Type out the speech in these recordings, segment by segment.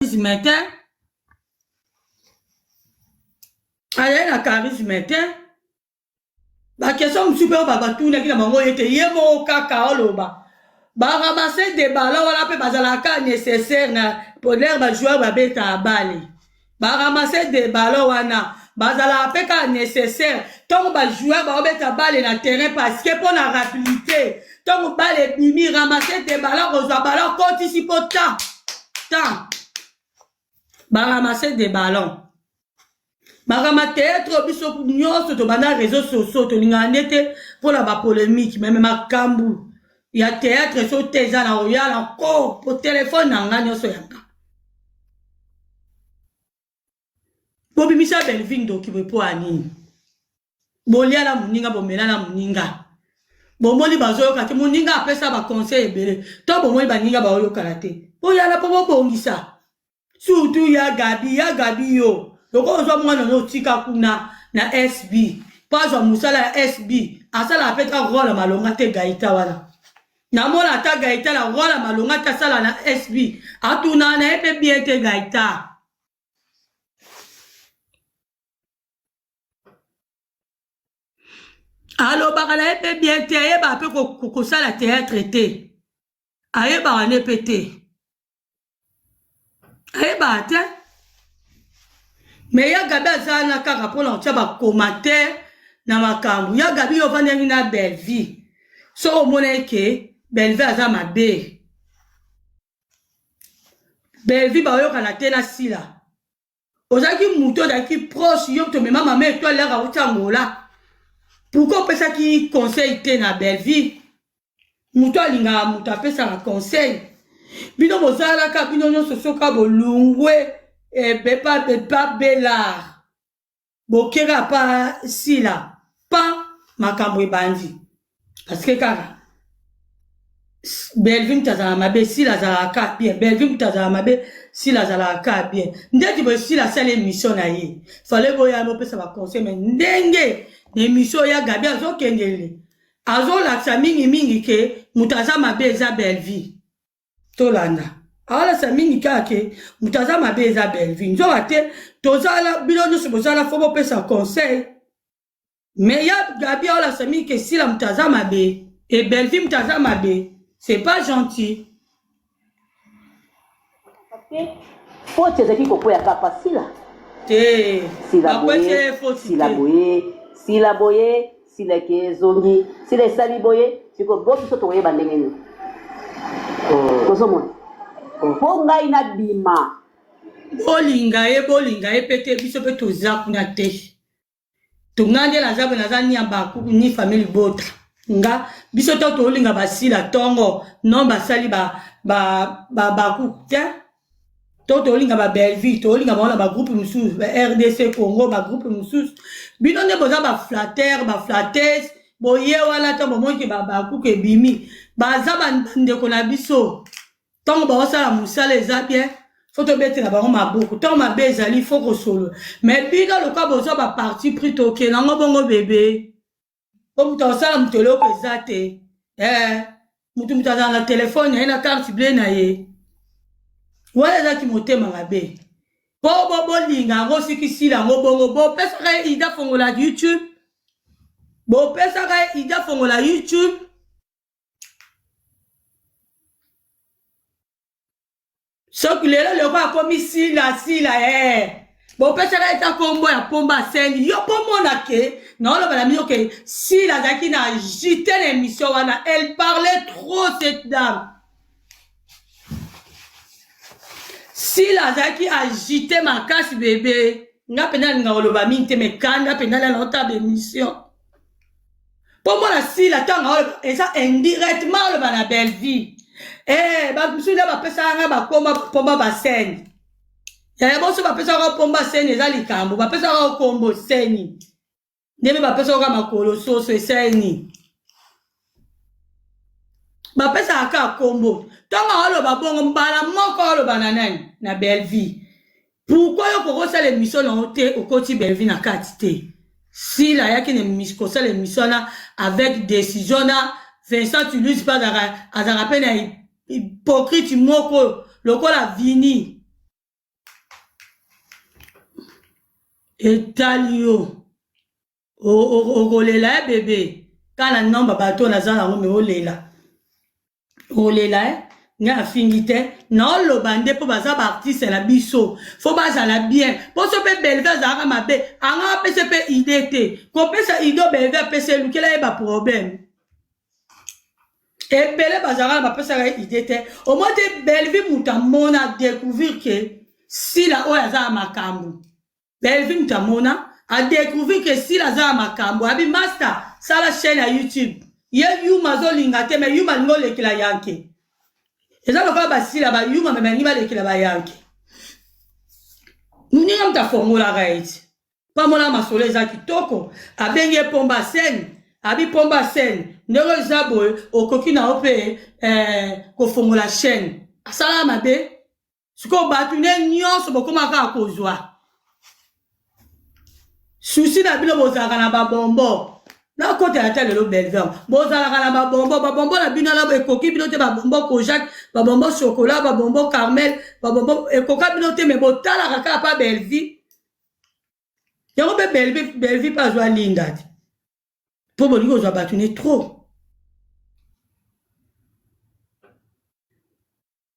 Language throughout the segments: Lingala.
charisme te, azali na charisme te. Baquestion mosusu mpe oyo batunaki na bango ye te, ye moko kaka oloba baramase de ballon wana mpe bazalaka nécessaire na polere bajoueur babetaka bale baramase de ballon wana bazalaka mpe kaka nécessaire ntango bajoueur baobeta bale na terrain parce que mpo na rapidité ntango bale ebimi ramase de ballon kozwa ballon kotisi mpo ta ta baramase de ballon. Makambo ya théâtre biso nyonso tobanda réseau sociaux tolingaka nde te mpona bapolémique meme makambo ya théâtre so te eza na oya na ko po telefone na nga nyonso yanga bobimisa Bellevue ndoki boye mpo ya nini? Bolia na moninga, bomela na moninga, bomoni bazoyoka te. Moninga apesa baconseil ebele to bomoni baninga baoyokana te, boyala mpo bobongisa. Surtout ya Gabi, ya Gabi yo lokola ozwa mwana no otika kuna na SB mpo azwa mosala ya SB, asalaka mpe ta role malonga te. Gaita wana namona ata Gaita na role malonga te asala na SB, atuna na ye mpe bien te Gaita. Alobaka na ye mpe bien te, ayebaka mpe kosala théâtre te, ayebaka ne mpe te, ayebaka te. Me ya Gabi aza wana kaka mpona kotya bacommentaire na makambo ya Gabi. Yo ofandaki na Bellevue, soki omona eke Bellevue aza mabe, Bellevue bayokana te na Sila, ozalaki moto ozalaki proche yo tomema mama Etoile yaka uti Angola, pourquoi opesaki conseil te na Bellevue? Moto alingaka moto apesaka conseil. Bino bozalaka bino nyonso soka bolungwe ebepa bepa belar bokeka pa Sila pa makambo ebandi parce que kaka Bellevue moto azalaka mabe, Sila azalaka ka bien. Bellevue moto azalaka mabe, Sila azalaka ka bien. Ndeti boye Sila asali émission na ye, fale boya bopesa baconseil, mais ndenge na émission ya Gabi azokendele azolakisa mingimingi ke moto aza mabe eza Bellevue. Tolanda awalasa mingi kaka ke moto aza mabe eza Bellevue, nzoka te tozala bino nyonso bozala fo bopesa conseil. Mais ya Gabi awalasa mingi ke Sila moto aza mabe e Bellevue moto aza mabe, c'est pas gentil. Faute ezalaki kokwea kaka Sila te. Sila bakwesi boye ye foti Sila te. Boye Sila boye Sila eke ezongi Sila esali boye sikoyo bo biso tokoyeba ndenge nini tozomona mpo ngai nabima. Bolinga ye, bolinga ye mpe te, biso mpe toza kuna te. Tonga nde naza boye, naza ni ya bakuku ni famille libota nga biso to tolinga basila ntongo non basali bakuku ba, ba te to tolinga ba Bellevue, tolinga bango na bagroupe mosusu ba RDC Congo, bagroupe mosusu. Bino nde boza baflatter baflattese boye wana to bomoniki bakuku ebimi baza bandeko na biso. Ntango baosala mosala eza bien, fo tobetela bango maboko. Ntango mabe ezali, fo kosolola. Mais bino lokola bozwa baparti pris, tokende yango bongo bebe po moto akosala moto eloko eza te. Moto moto azala na telefone na ye na carte bleu na ye wana ezalaki motema mabe po bo bolinga yango soki sila yango bongo bopesaka ye ida fongola YouTube, bopesaka ye ida fongola YouTube. Soki lelo loko akomi Sila Sila bopesaka ye ta kombo ya pomba asengi yo mpo mona ke naoloba na mino ke Sila azalaki na agite na émission wana, elle parlait trop cette dame. Sila azalaki agite makasi bebe. Nga mpenza nalinga koloba mingi te, me kanda mpenza na naotaba émission mpo mona Sila ntango aoloba eza indirectement oloba na Bellevue. Bato mosusu nde bapesaka nga bakoma pomba basene yaya boso bapesaka pomba seni eza likambo bapesaka kombo seni ndenge bapesaka makolo soso eseni bapesaka kaka kombo. Ntango aoloba bongo mbala moko aoloba na nani? Na Bellevue. Pourquoi yo kokosala émission na yo te okoti Bellevue na kati te? Sila ayaki na kosala émission wana avec décision na Vincent Toulouse mpe azalaka mpe na hypocrite moko lokola Vini. Etali yo. Okolela ya bebe. Kala nomba bato naza nango me olela. Olela eh? Ngai afingi te. Naoloba nde mpo baza baartiste na biso. Fo bazala bien. Mpo so mpe Bellevue azalaka mabe, anga apesa mpe idée te. Kopesa idée Bellevue apesa elukela ye ba problème. Ebele bazalaka na bapesaka ye idée te. Omoni te Bellevue moto amona découvrir que Sila oyo aza ya makambo. Bellevue moto amona a découvrir que Sila aza ya makambo. Abi master sala chaîne ya YouTube. Ye Yuma azolinga te mais Yuma alingi olekela yanke. Eza lokola basila ba Yuma me balingi balekela ba yanke. Moninga moto afongolaka ye ti. Pamona masolo eza kitoko. Abengi ye pomba scène. Abi pomba scène. Ndenge eza boye okoki na yo mpe eh, kofongola chaîne. Asala mabe. Sikoyo bato nde nyonso bokoma kaka kozwa susi na bino, bozalaka na babombo. Nakotela ata lelo Bellevue, bozalaka na babombo, babombo na bino ala ekoki bino te, babombo Kojak, babombo chocolat, babombo Carmel, babombo ekoka bino te, me botalaka kaka pa Bellevue. Yango mpe Bellevue, Bellevue mpe azwa Linda te, mpo bolingi kozwa bato ne trop.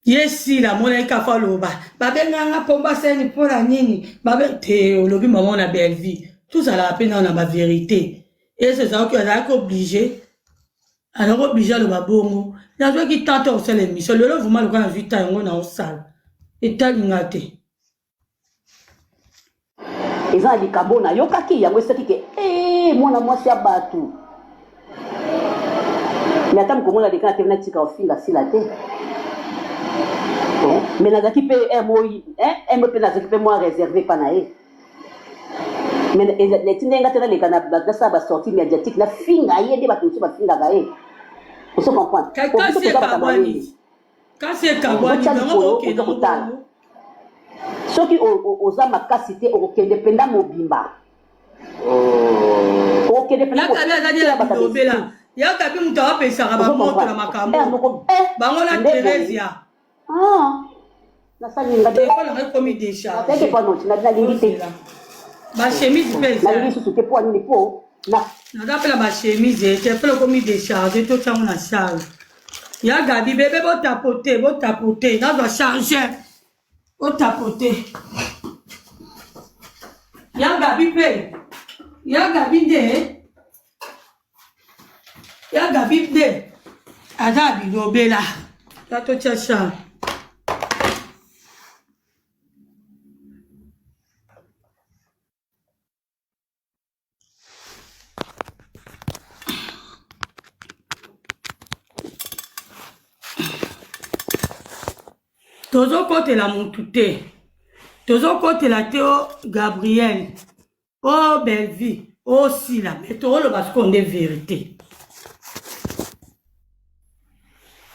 Ye sila amonaki kafa aloba babenganga pomba seni mpo na nini babe te olobi mama na Bellevue tozalaka mpe nao na baverité ese ezalaki azalaki oblige azalaki oblige aloba bongo. Nazwaki temps te kosala émission lelo vraimen lokola nazwi temps yango naosala etalinga te. Eza na likambo nayokaki yango esaki ke ee mwana mwasi ya bato me ata mokongo naleka na tv natika ofinga sila te me nazalaki mpe moi mpe nazalaki mpe mwa réserve epa na ye me etindaki nga te naleka nasala basortie médiatique nafinga ye nde bato mosusu bafingaka ye ozo comprendre po biso toza bato ya mayele. Kasi ekabwani Otia bango likolo bokende oza kotala soki oza makasi te okokende mpenza mobimba okokende mpenza Yakabi azali mobimba na bato ya bilobela. esprit Yakabi moto apesaka ozo bamoto na comprendre makambo ere moko eh, bango na nde boye Theresia. ah, nasali nga Telefone yango ekomi natayaki decharge. epa noti nalingi te Ozela bachemise mpe eza nalingi susu te mpo anini mpo na naza mpe na bachemise telefone ekomi decharge totyango na charge. Ya Gabi bebe botapote botapote nazwa chargeur botapote ya Gabi mpe ya Gabi nde ya Gabi nde aza bilobela ya totya charge. Tozokotela mutu te, tozokotela te o Gabriel o Bellevue o Sila, me toloba sikoyo nde verité,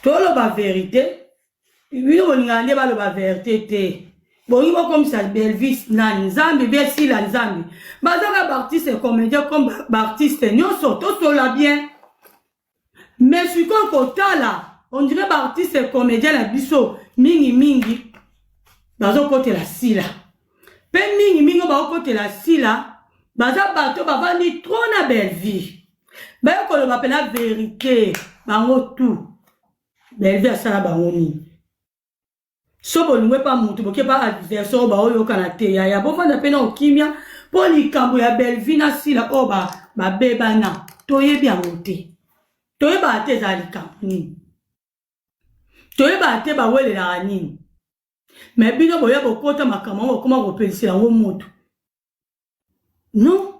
toloba verité. Bino bolingaka nde baloba verite te. Bolingi bokomisa Belvis nani nzambe bien sila nzambe. Bazaka ba artiste comédien comme ba artiste nyonso tosola bien. Mais sikoyo kotala on dirait ba artiste comédien na biso mingi mingi bazokotela sila. Pe mingi mingi bakotela sila baza bato bavandi trop na Bellevue. Baye koloba pena verite bango tout. Bellevue asala bango nini? So bolingwe pa mutu boke pa adversaire oyo baoyokana te yaya bofanda mpe na okimia mpo likambo ya Bellevue na Sila oyo babebana toyebi yango te, toyebaka te ezala likambo nini, toyebaka te bawelelaka nini, me bino boya bokota makambo yango bokoma kopelisela yango moto non.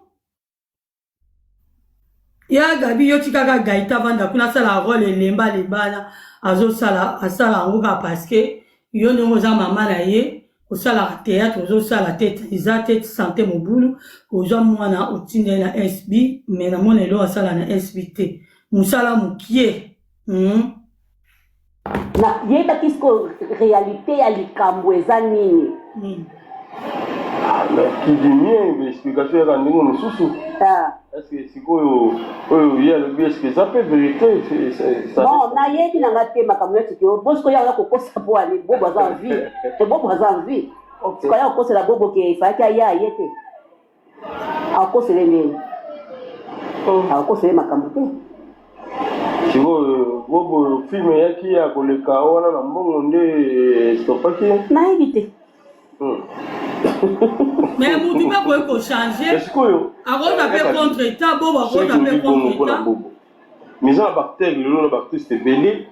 Ya Gabi yo tikaka Gaita vanda kuna asala role elemba lebala azosala asala yango kaka parce que yo ndenge oza mama na ye osalaka théâtre ozosala te eza te sante mobulu ozwa mwana otinda ye na SB mais namona eloko asala na SB te mosala mokie Nayebaki sikoyo réalité ya likambo eza nini. Ah, mais qui dit mieux, explication yaka ndenge mosusu. Ah. Est-ce que sikoyo oyo ye alobi est-ce que eza mpe vérité? Bon, nayebi na nga te makambo nyonso ke bo sikoyo yango kokosa po ani bobo aza en vie te, bobo aza en vie sikoyo ya kokosela bobo ke efalaki aya ye te. Akosele ndeni? Akosele makambo te. Sikoyo bobo film eyaki ya koleka wana na mbongo nde estopaki? Nayebi te. Mais mutu mpe akoki kochange. Sikoyo akoza mpe contre etat, bobo akoza mpe contre etat. Mais eza na baacteur lelo na baartiste ebele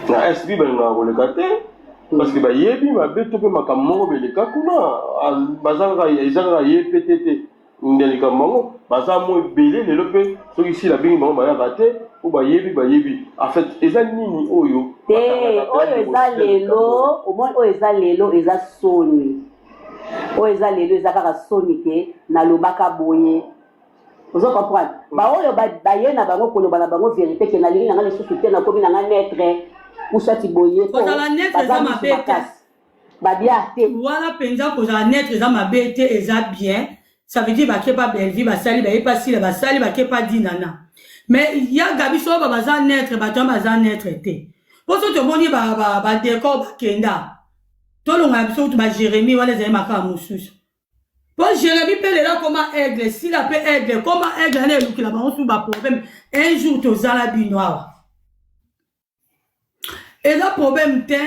na SB balingaka koleka te parce que bayebi mabe to mpe makambo moko beleka kuna. Baza kaka, eza kaka ye pe te te nde likambo yango. Baza mo ebele lelo mpe soki sila abengi bango bayaka te po bayebi, bayebi. En fait eza nini oyo? Te, oyo eza lelo, omoni, oyo eza lelo eza soni. Oyo eza lelo eza kaka soni ke nalobaka boye. Ozo comprendre? Baoyo baye na bango koloba na bango vérité ke nalingi nanga lisusu te, nakomi nanga neutre kusati boye. Kozala neutre eza mabe te. Babia te. Wana mpenza kozala neutre eza mabe te, eza bien. Ça veut dire bake pa Bellevie basali, baye pa Sila basali, bake pa Dinana. Mais ya Gabi, so ba baza neutre, bato wana baza neutre te. Mpo so tomoni badécor bakenda, tolonga na biso kutu baJérémie wana ezali makaka mosusu. Mpo Jérémie mpe lelo akoma aigle, Sila mpe aigle, koma aigle wana elukela bango su baproblème. Un jour tozala bino awa, eza problème te.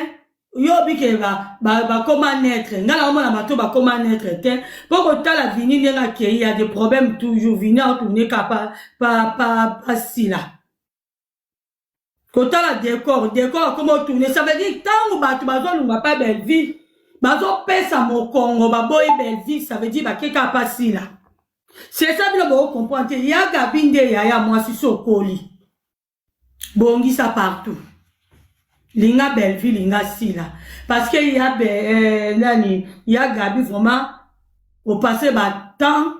Yo obike bakoma neutre, ngai naomona bato bakoma neutre te. Mpo kotala Vini ndenge akei, ya des problèmes toujours. Vini aotourne ka pa, pa, pa, pa Sila. Kotala décor, décor akoma otourne. Ça veut dire ntango bato bazolunga pa Bellevie, bazopesa mokongo, baboyi Bellevie, ça veut dire bakeka pa Sila. C'est ça bino bokocomprendre te. Ya Gabi nde yaya mwasi, so okoli, bongisa partout, linga Bellevie, linga Sila, parce que ya be, nani, ya Gabi vraiment opasse batemps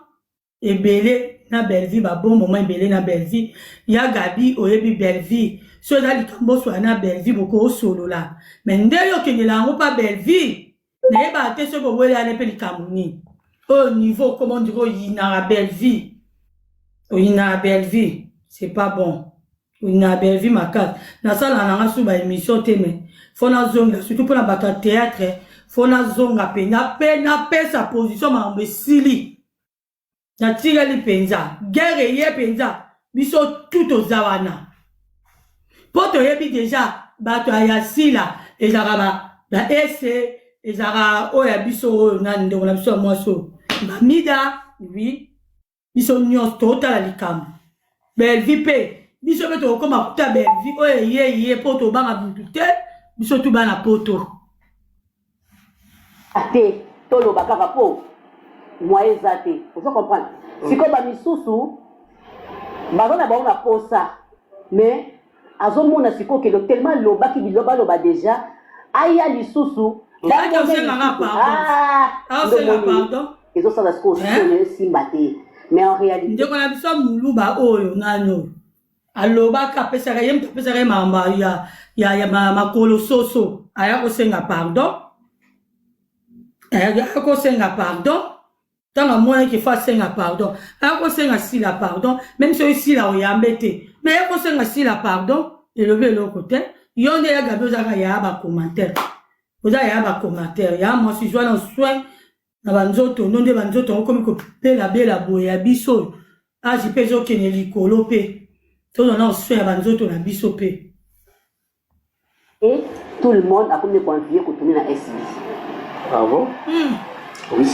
ebele na Bellevie, babon moment ebele na Bellevie. Ya Gabi, oyebi Bellevie, so eza likambo osola na Bellevie, bokosolola. Mais nde yo okendela yango mpa Bellevie, nayebaka te soki owelana mpe likambo nini. Oyo niveau comment dire, oyinaka Bellevie, oyinaka Bellevie, c'est pas bon. Oyinaka Bellevie makasi. Nasalaka nanga su baémission te, mais faut nazonga, surtout mpona bato ya théâtre. Faut nazonga mpenza mpe napesa position. Makambo esili, natikali mpenza guerre eye mpenza. Biso tu toza wana mpo toyebi déjà bato ya Sila ezalaka ba ese, ezalaka oyo ya biso, oyo nani, ndeko na biso ya mwasi oyo bamida. Oui, biso nyonso totala likambo Bellevie mpe biso mpe tokokóma kuta Bellevie oyo eye ye mpo tobanga butu te. Biso tu bana poto. Te, toloba kaka mpo moyen eza te. Ozo comprendre? Sikoyo bamisusu baza na bango na posa, mais azomona sikoyo kelo tellement alobaki biloba, aloba déjà, aya lisusu. Ezosala sikoyo soni, esimba te. Mais en réalité Ndeko na biso moluba oyo nani oyo alobaka, apesaka ye, moto apesaka ye makambo ya makolo soso, aya kosenga pardon, aya kosenga pardon. Ntango amonaki faut asenga pardon, aya kosenga Sila pardon. Même soki Sila oyambe te, mais aya kosenga Sila pardon, elobi eloko te. Yo nde ya Gabi ozalaka yaya bacommentaire, oza yaya bacommentaire. Ya mwasi, zwa na soin na banzoto no nde banzoto yango komi kobelabela boye. Ya biso oyo age mpe ezokende likolo mpe tozwa na soin ya banzoto na biso mpe. Et tout le monde akomi koenvie kotourner na SB. Ah bon? Oui.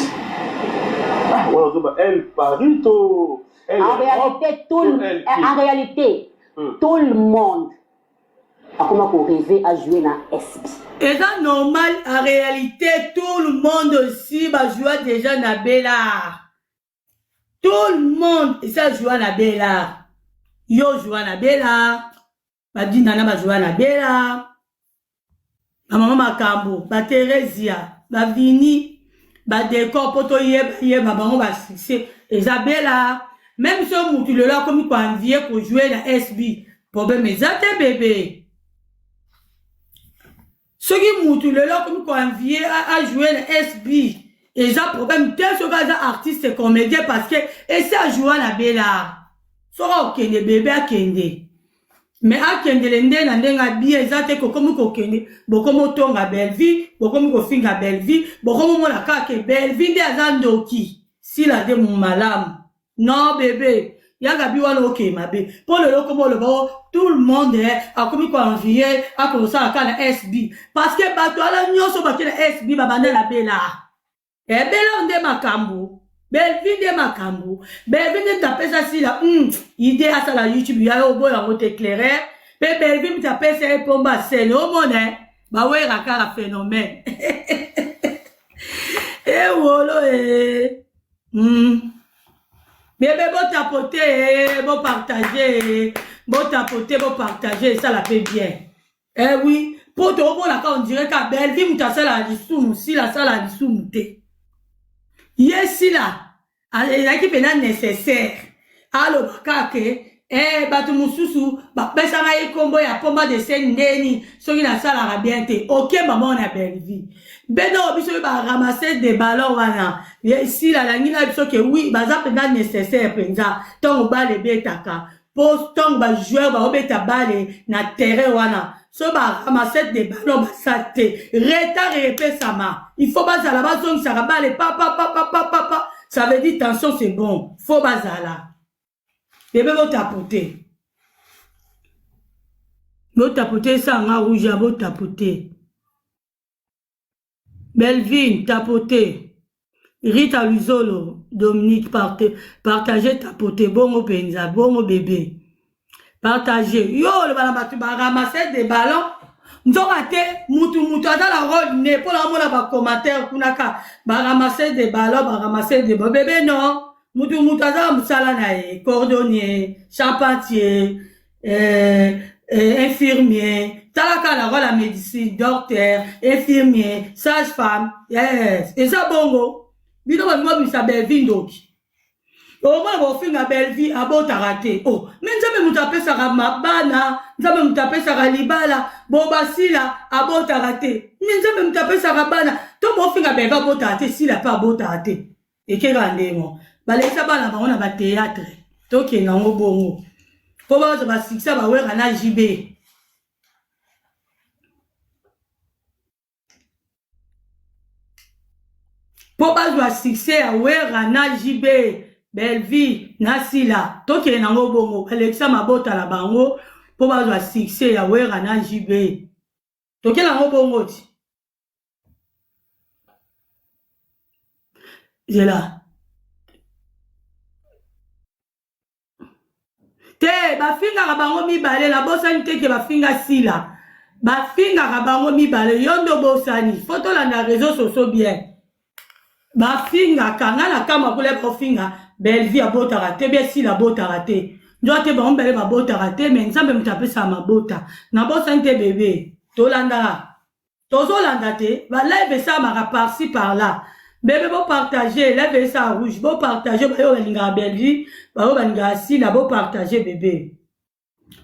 Ah, wana ozoba El Paris to El En réalité, tout le, en réalité, tout le monde akoma korêver à jouer na SB. Eza normal. En réalité, tout le monde aussi bajoua déjà na Belart. Tout le monde esi ajoua na Belart. Yo joua na Belart, badinana bajoua na Belart, bamama makambo, baTheresia, bavini, badécor, mpo toyeba yeba bango basuccès eza Belart. Même so mutu lelo akomi koenvie kojouer na SB, problème eza te bebe. Soki mutu lelo akomi koenvie ajouer na SB, eza problème te. Soki aza artiste comédien, parce que esi ajoua na Belart, soki akokende bebe, akende. Mais akendele nde na ndenge abie eza te. Kokomi kokende, bokomi otonga Bellevie, bokomi kofinga Bellevie, bokomi omona kaka ke Bellevie nde aza ndoki. Sila nde malamu. Non bebe, ya Gabi wana okei mabe. Po lelo okoma oloba oh, tout le monde eh, akomi ko envier akosala kaka na SB. Parce que bato wana nyonso bake na SB babanda na Bella. Eh, Bella nde makambo. Bellevue nde makambo. Bellevue nde tapesa Sila idée asala YouTube ya yo oboya yango te éclaireur. Pe Bellevue mutu apesa ye pomba scène omona eh, bawera kaka phénomène. Ewolo eh. Bebe botapote, bopartage, botapote, bopartage, esala pe bien. Eh oui, po tomonaka on dirait ka Bellevue mutu asala lisumu, Sila asala lisumu te. Ye Sila ezalaki mpena nécessaire aloba kaka ke eh, bato mosusu bapesaka ye nkombo ya pomba de scène ndeni soki nasalaka bien te okemba moko na Bellevue beno biso oyo baramasse de ballon wana Sila alangi na biso ke oui baza mpenza nécessaire mpenza ntango bale ebetaka mpo ntango bajoueur baobeta bale na terrain wana so baramasse de ballon baza te retard epesama il faut bazala bazongisaka bale papapapapapa ça veut dire tension c'est bon faut bazala bebe botapote botapote esanga rouge ya botapote Belvine tapote Rita Luzolo Dominique parte, partage tapote bongo penza bongo bebe partage yo oloba na bato baramasse de ballon nzoka te mutu mutu aza na role ne mpo na omona bacommentaire kuna ka baramasse de ballon baramasse de ballon bebe non mutu mutu aza na mosala na ye cordonnier charpentier infirmier tala kaka na role ya médecine docteur infirmier sage femme yes eza bongo bino balingi babimisa Bellevue ndoki omona bofinga Bellevue abotaka te oh me nzambe moto apesaka mabana nzambe moto apesaka libala bo basila abotaka te me nzambe moto apesaka bana to bofinga Bellevue abotaka te sila mpe abotaka te ekeka ndemo balekisa bana bango na bateatre tokende yango bongo mpo bazwa basuccès bawera na JB mpo bazwa succès ya wera na JB Bellevue na Sila tokende nango bongo balekisa mabota na bango mpo bazwa succès ya wera na JB tokende yango bongo ti zela te bafingaka bango mibale nabosani te ke bafinga Sila bafingaka bango mibale yo nde obosani fo tolanda réseau sociaux bien bafingaka nga na kama kula bafinga Bellevue abotaka te bie Sila abotaka te nzoka te bango mibale babotaka te me nzambe moto apesaka mabota nabosani te bebe tolandaka tozolanda te ba live esalamaka par-ci par-là bebe bopartage live esala rouge bopartage bayo balingaka Bellevue bayo balingaka Sila bopartage bebe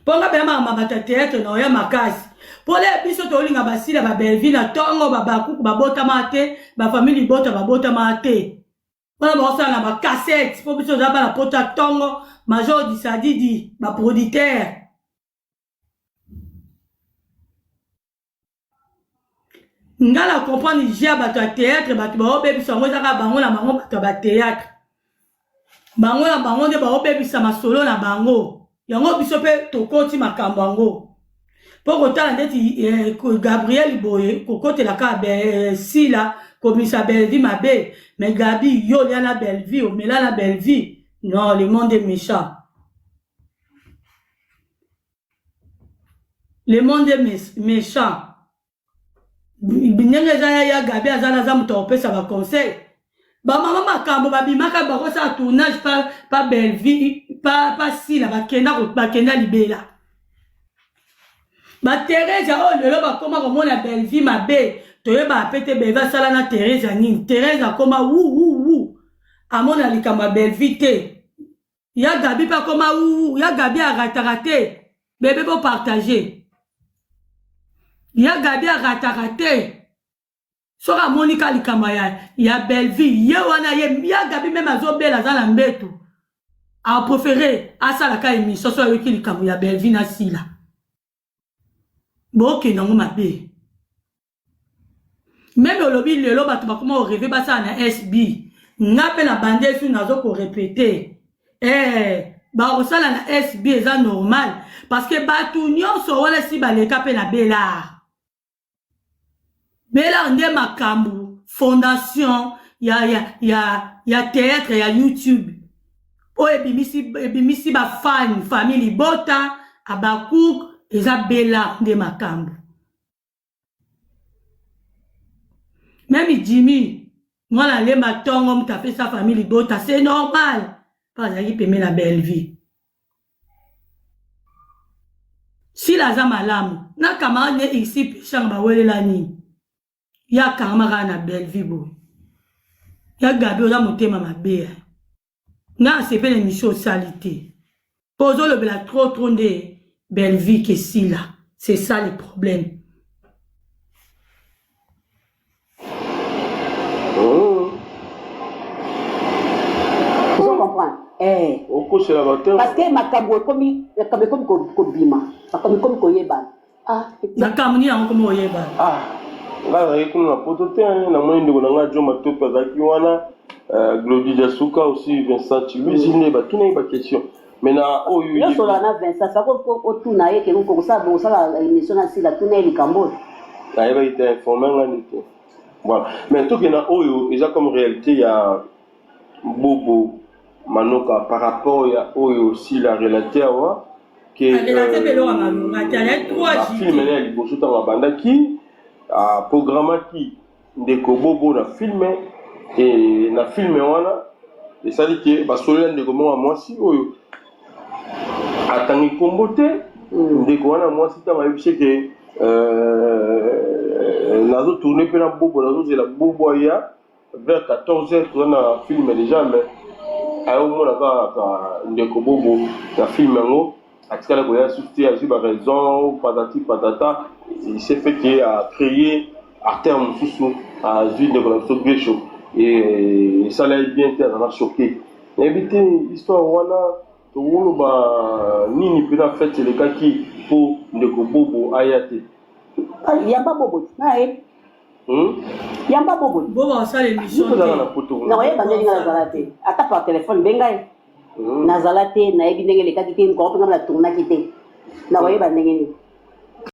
mpo nga beyamaka mabata théâtre na oya makasi mpo le biso tolinga basila babellevue na ntongo babakuku babotama te bafamille libota babotama te wana bakosala na bacassette mpo biso toza bana poto ya ntongo major disadidi baproducteur nga na comprendre jeu ya bato ya théâtre bato baobebisa yango ezaka bango na bango bato ya batéâtre bango na bango nde baobebisa masolo na bango yango biso mpe tokoti makambo yango mpo kotala ndeti Gabriel boye kokotela kaka Sila komisa Bellevue mabe mais Gabi yo olia na Bellevue omela na Bellevue non le monde est méchant le monde est méchant ndenge eza ya Gabi aza naza moto akopesa baconseil bamama makambo babimaka bakosala tournage pa, pa Bellevue pa, pa Sila bakenda, bakenda libela baTherese oyo lelo bakoma komona Bellevue mabe toyebaka pe te Bellevue asala na Therese nini Therese akoma wu wu wu amona likambo ya Bellevue te ya Gabi mpe akoma wu ya Gabi arataka te bebe bopartage ya Gabi arataka te soki amoni ka likambo ya Bellevue ye wana ye ya Gabi meme azobela aza na mbeto apréféré asalaka émission so ayoki likambo ya Bellevue na Sila bokende yango mabe meme olobi lelo bato bakoma korêver basala na SB. Nga mpe na bandi esu nazo ko répéter. Eh, bakosala na SB eza normal parce que bato nyonso wana si baleka mpe na Belard. Belard nde makambo fondation ya ya ya ya théâtre ya YouTube oyo ebimisi ebimisi ba fan famille libota Habakuk eza Belard nde makambo. Meme Jimmy mwana lemba tongo moto apesa famille libota c'est normal mpo azalaki pembe na Bellevue. Sila aza malamu na camarade ne ici peshanga bawelela nini ye akangama kaka na Bellevue boye ya Gabi oza motema mabe eh. Nga asepela emission osali te po ozolobela trop trop nde Bellevue que Sila c'est ça le problème. Oh. Ozo comprendre? Eh. Okosela bato. Parce que makambo ekomi makambo ekomi kobima, makambo ekomi koyebana. Ah, makambo nini yango komi koyebana? Ah, ngai nazalaki kuna na poto te, namoni ndeko na ngai Jo Matope azalaki wana, euh, Glody Diasuka aussi, Vincent Chiluizi nde batunaki ba question. Mais na oyo yo solola na Vincent, sako otuna ye ke okosala bosala émission na Sila, tuna ye likambo oyo. Nayebaki te, informe ngai nde te. Voilà. Mais tokende na oyo eza comme réalité ya Bobo Manoka par rapport ya oyo Sila relate awa ke Arelate mpe eloko ya malonga te, alaki trop agite. Film na ya liboso ntango abandaki programmaki ndeko Bobo na film e na film wana esali ke basolola ndeko moko ya mwasi oyo atangi nkombo te ndeko wana mwasi ntango ayebisi ke nazo tourne mpe na Bobo nazozela Bobo aya vers 14 heures toza na film déjà mais ayomona kaka ndeko Bobo na film yango atikala koya susu te azwi ba raison patati patata il s'est fait que a créer acteur mosusu azwi ndeko na biso Guesho esala ye bien te azala choqué nayebi te histoire wana tokoloba nini mpena fete elekaki mpo ndeko Bobo aya te yamba Bobo te na ye Hmm? Yamba bobo. Bobo asala émission te. Nakoyeba ndenge nga nazala te. Ata par téléphone benga ye. Nazala te, nayebi ndenge elekaki te, nkoko mpe nga na tournaki te. Nakoyeba ndenge nini.